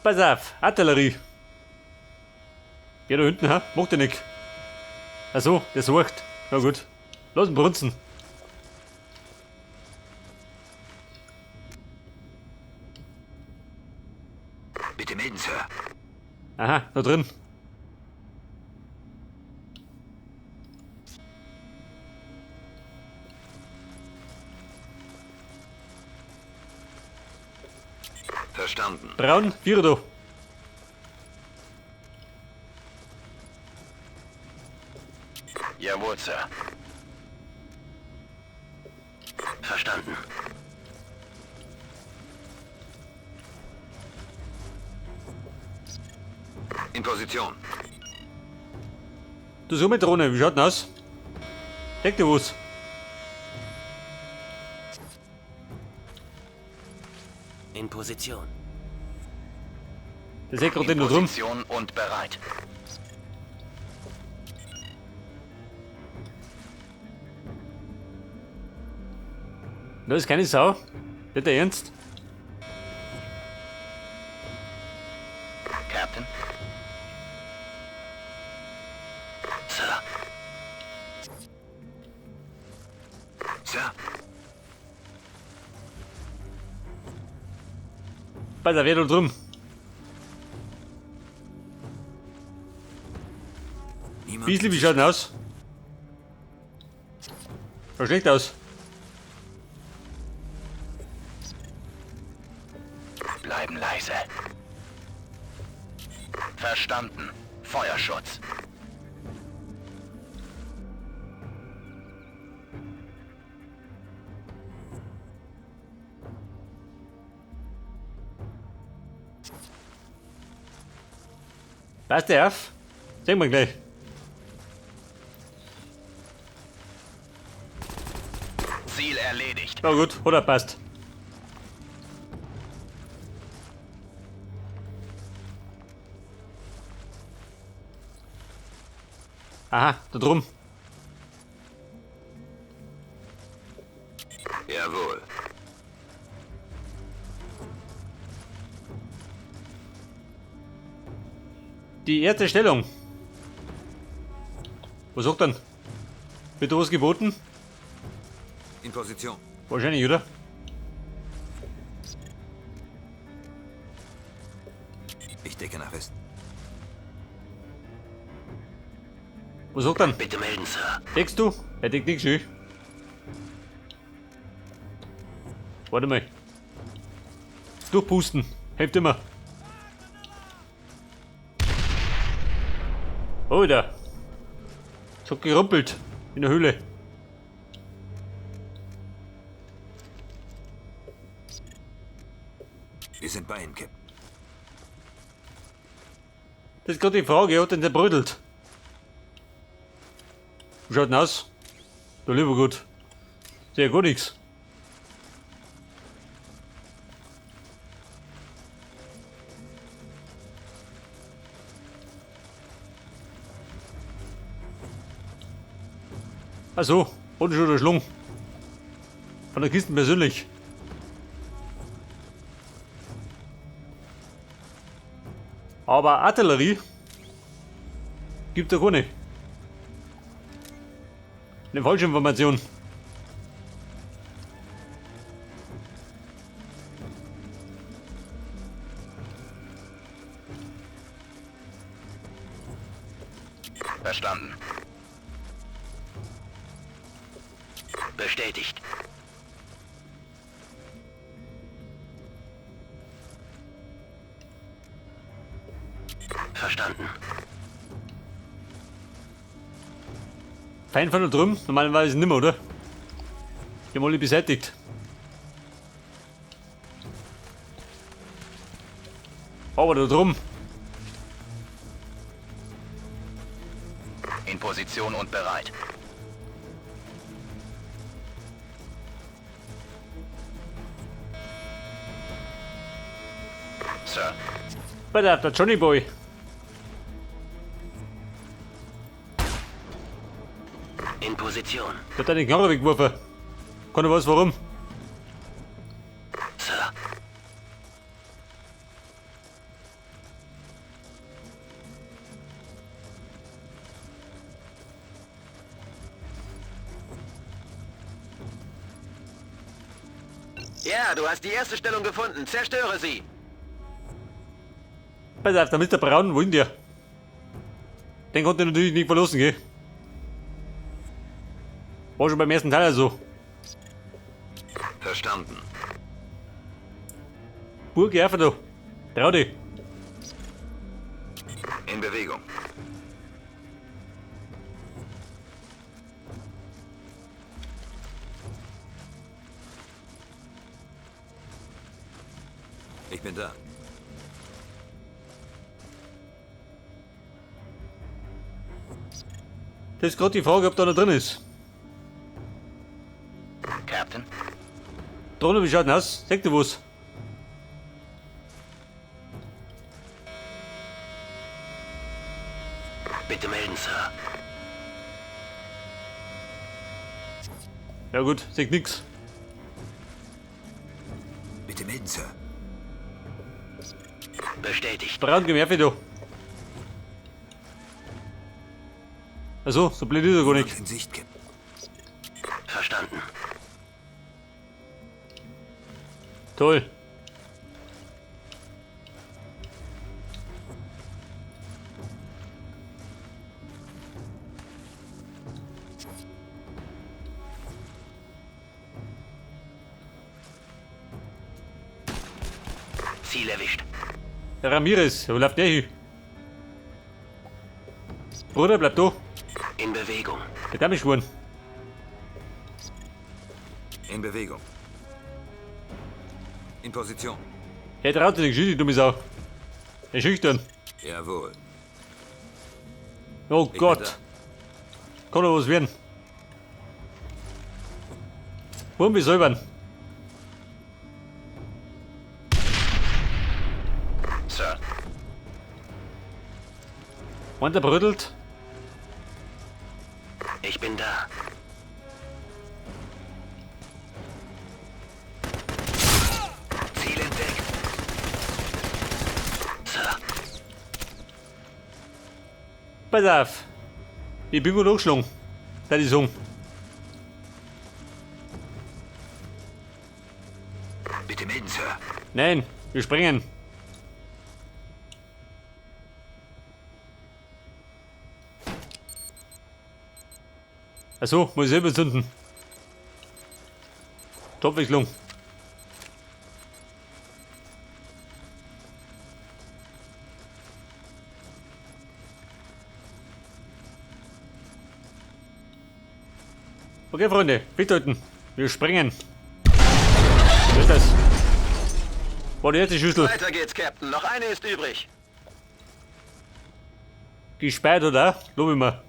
Pass auf, Artillerie. Der da hinten, ha? Macht der nix. Ach so, der sucht. Na gut. Lass ihn brunzen. Bitte melden, Sir. Aha, da drin. Verstanden. Braun, Vierer da. Jawohl, Sir. Verstanden. In Position. Du so mit Drohne, wie schaut denn aus? Deckt dir was? In Position. Der seht gerade In den da drum. Position und bereit. Da ist keine Sau. Nicht der Ernst? Captain. Sir. Sir, Pass auf, wer da drum. niemand. Biesli, wie schaut denn aus? Schaut schlecht aus. Bleiben leise. Verstanden. Feuerschutz. Passt der auf? Sehen wir gleich. Ziel erledigt. Na gut, oder passt. Aha, da drum. Jawohl. Die erste Stellung. Was sagt denn? Wird da was geboten? In Position. Wahrscheinlich, oder? Ich decke nach Westen. Was sagt denn? Bitte melden, Sir. Deckst du? Er deckt nichts schön. Warte mal. Durchpusten. Hilft immer. Oh, da. Schon gerumpelt. In der Höhle. Wir sind bei Ihnen, Captain. Das ist gerade die Frage, hat denn der brödelt? Wie schaut denn aus? Du lieber Gott. Sehr gut nix. Ach so, und schon der Schlung. Von der Kiste persönlich. Aber Artillerie gibt da keine. Eine falsche Information. Verstanden. Bestätigt. Verstanden. Feind von da drüben? Normalerweise nimmer, oder? Die haben alle beseitigt. Aber da drum. In Position und bereit. Sir, Bei der, der Johnny Boy. In Position. Der hat eine Knarre weggeworfen. Keiner weiß warum. Sir. Ja, du hast die erste Stellung gefunden. Zerstöre sie. Pass auf, der Mr. Braun, wo ist der? Den konnte ich natürlich nicht verlassen, gell? War schon beim ersten Teil so. Verstanden. Burg, geh da. Trau dich. In Bewegung. Ich bin da. Das ist gerade die Frage, ob da noch drin ist. Captain. Drohne, wie schaut denn aus? Sag du was? Bitte melden, Sir. Ja gut, sagt nix. Bitte melden, Sir. Bestätigt. Braun, geh mir da. Also, so blöd ist er gar nicht. In Sicht, Captain. Verstanden. Toll. Ziel erwischt. Der Ramirez, wo läuft der hin? Bruder, bleib da. In Bewegung. Der hat mich geworden. In Bewegung. In Position. Er traut sich nicht, die dumme Sau. Er ist schüchtern. Jawohl. Oh Ich bin Gott. da. Kann doch was werden. Wurm wie säubern. Sir. Und der brüttelt. Ich bin da. Ziel entdeckt. Sir. Pass auf. Ich bin gut angeschlagen. Das ist so. Bitte melden, Sir. Nein, wir springen. Achso, muss ich selber zünden. Topwechslung. Okay, Freunde, festhalten. Wir springen. Was ist das? War die erste Schüssel. Weiter geht's, Captain. Noch eine ist übrig. Gespeit, oder? Lob ich mir.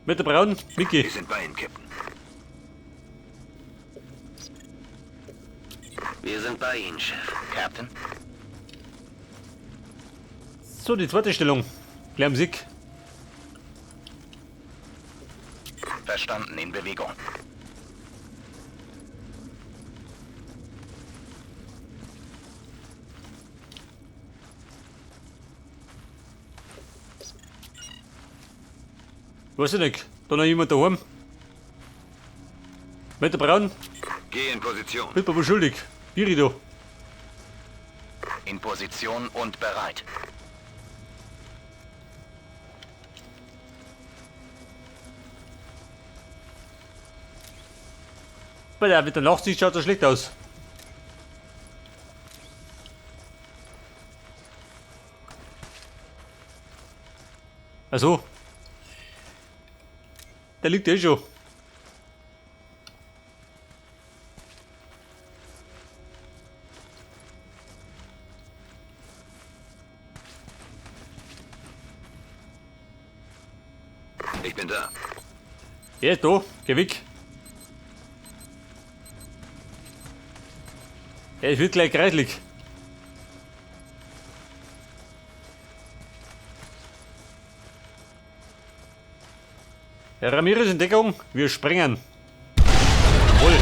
Mit der Braun, Mickey. Wir sind bei Ihnen, Captain. Wir sind bei Ihnen, Chef. Captain. So, die zweite Stellung. Gleich am Sieg. Verstanden. In Bewegung. Weiß ich nicht. Da noch jemand daheim? Mit der Braun, Geh in Position. bist mir wohl schuldig. Biri da. In Position und bereit. Bei der mit der Nachtsicht schaut das schlecht aus. Also. Der liegt eh schon. Ich bin da. Er ist da. Geh weg. Es wird gleich kreislig. Herr Ramirez in Deckung, wir springen. Jawohl.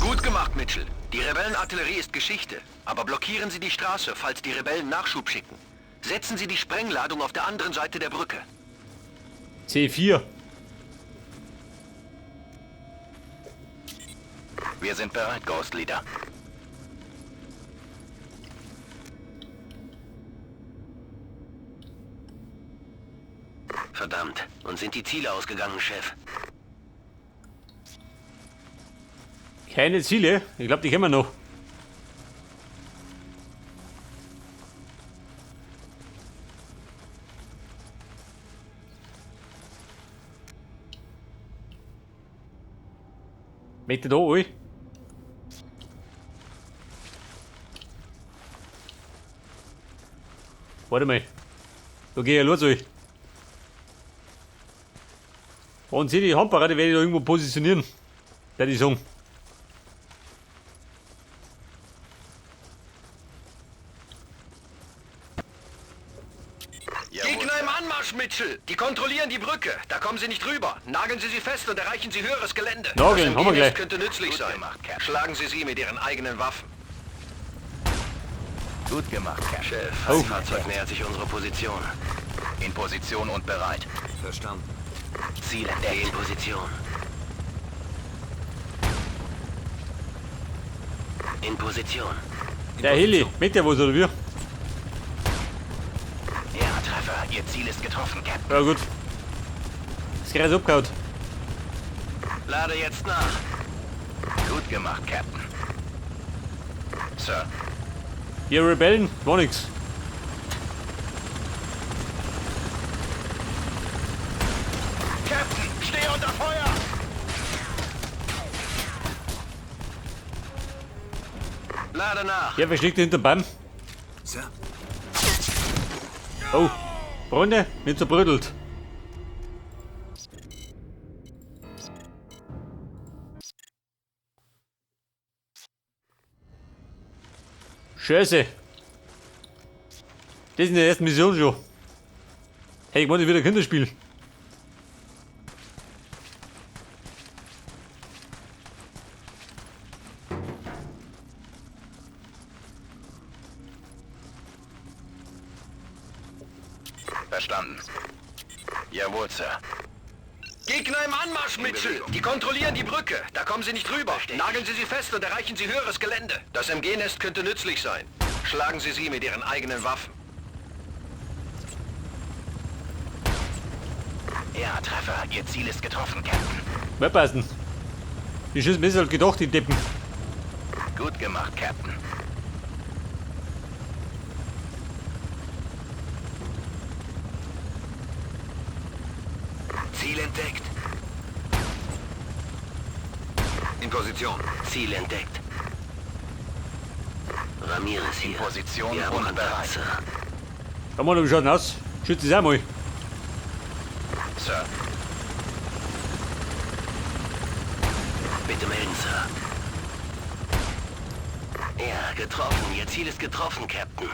Gut gemacht, Mitchell. Die Rebellenartillerie ist Geschichte. Aber blockieren Sie die Straße, falls die Rebellen Nachschub schicken. Setzen Sie die Sprengladung auf der anderen Seite der Brücke. C4. Wir sind bereit, Ghost Leader. Verdammt. Uns sind die Ziele ausgegangen, Chef. Keine Ziele? Ich glaube, die kennen wir noch. Möchte da ui. Warte mal. Da geh ich ja los, ui. Und sie die Handparade werde ich da irgendwo positionieren. Der die sagen. Gegner im Anmarsch, Mitchell! Die kontrollieren die Brücke. Da kommen sie nicht rüber. Nageln Sie sie fest und erreichen Sie höheres Gelände. Nageln, Das haben wir gleich. MG-Nest könnte nützlich Gut sein. gemacht, Captain. Schlagen Sie sie mit Ihren eigenen Waffen. Gut gemacht, Captain. Chef, Oh. das Fahrzeug nähert sich unserer Position. In Position und bereit. Verstanden. Ziel Geh entdeckt. in Position. In Position. Der Heli, mit der was oder wie? Ja, Treffer. Ihr Ziel ist getroffen, Captain. Ja gut. Das Kreis abgehauen. Lade jetzt nach. Gut gemacht, Captain. Sir, Ihr Rebellen, war nix. Captain, stehe unter Feuer! Lade nach. Ja, wer steckt hinter Baum? Sir? Oh, Freunde, nicht zerbrödelt. Scheiße. Das ist in der ersten Mission schon. Hey, ich wollte wieder Kinderspiel. Verstanden. Jawohl, Sir. Gegner im Anmarsch, Mitchell! Die kontrollieren die Brücke. Da kommen sie nicht rüber. Nageln Sie sie fest und erreichen Sie höheres Gelände. Das MG-Nest könnte nützlich sein. Schlagen Sie sie mit Ihren eigenen Waffen. Ja, Treffer. Ihr Ziel ist getroffen, Captain. Wegbeißen. Die Schüsse besser halt gedacht, die Deppen. Gut gemacht, Captain. Ziel entdeckt. In Position. Ziel entdeckt. Ramirez hier. In Position Wir haben und Kontakt, bereit. Sir. Schau mal, wie schaut denn aus? Schützt es auch mal. Sir, Bitte melden, Sir. Ja, getroffen. Ihr Ziel ist getroffen, Captain.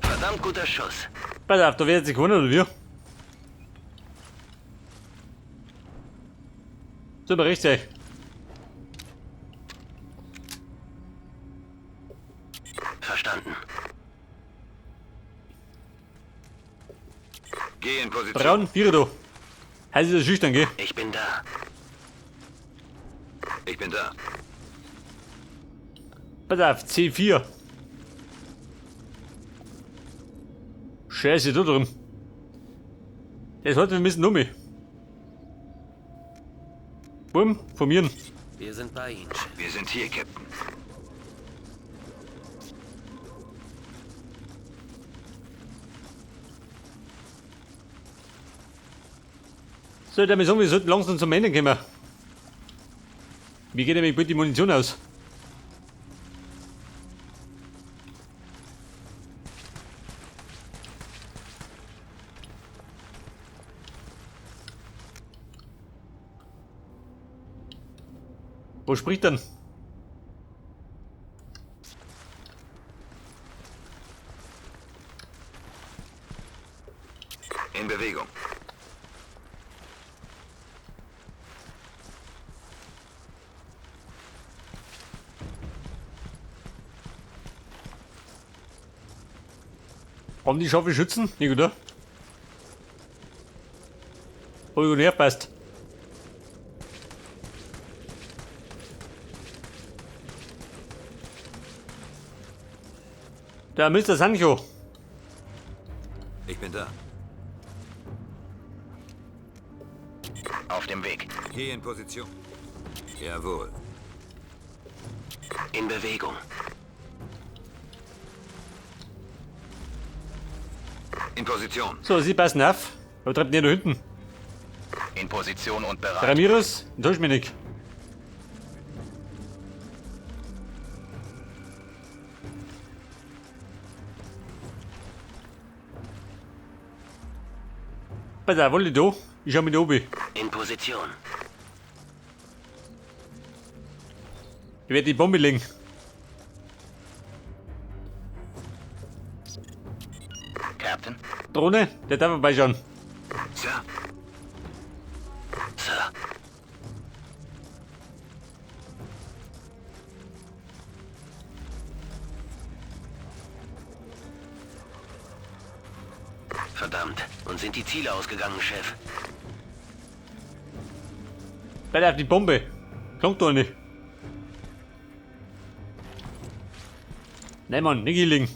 Verdammt guter Schuss. Pass auf, da wird sich gewonnen, oder wie? So, rechts euch. Verstanden. Geh in Position. Braun, Vierer da. Heißt ist schüchtern, gell? Ich bin da. Ich bin da. Pass auf, C4. Scheiße, da drin. Das heute, wir müssen um mich. Bumm, formieren. Wir sind bei Ihnen, Chef. Wir sind hier, Captain. So, damit sagen, wir sollten langsam zum Ende kommen. Wie geht nämlich bald die Munition aus? Wo spricht denn? In Bewegung. Haben die scharfe Schützen? Nicht, oder? Hab ich nicht aufgepasst. Der Mr. Sancho. Ich bin da. Auf dem Weg. Geh in Position. Jawohl. In Bewegung. In Position. So, Sie passen auf. Aber treibt nicht da hinten. In Position und bereit. Ramirez, enttäusch mich nicht. Pass auf, wollt ihr da? Ich schau mich da oben. In Position. Ich werde die Bombe legen. Captain. Drohne, der darf vorbeischauen. Sir. Sir. Verdammt. Uns sind die Ziele ausgegangen, Chef. Pass auf die Bombe. Kommt doch nicht. Nein, Mann, nicht hinlegen.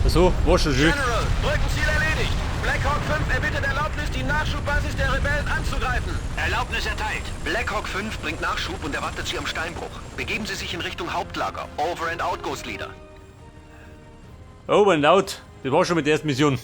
So, war schon schön. General, Brückenziel erledigt. Black Hawk 5 erbittet Erlaubnis, die Nachschubbasis der Rebellen anzugreifen. Erlaubnis erteilt. Black Hawk 5 bringt Nachschub und erwartet Sie am Steinbruch. Begeben Sie sich in Richtung Hauptlager. Over and out, Ghost Leader. Over and out. Das war schon mit der ersten Mission.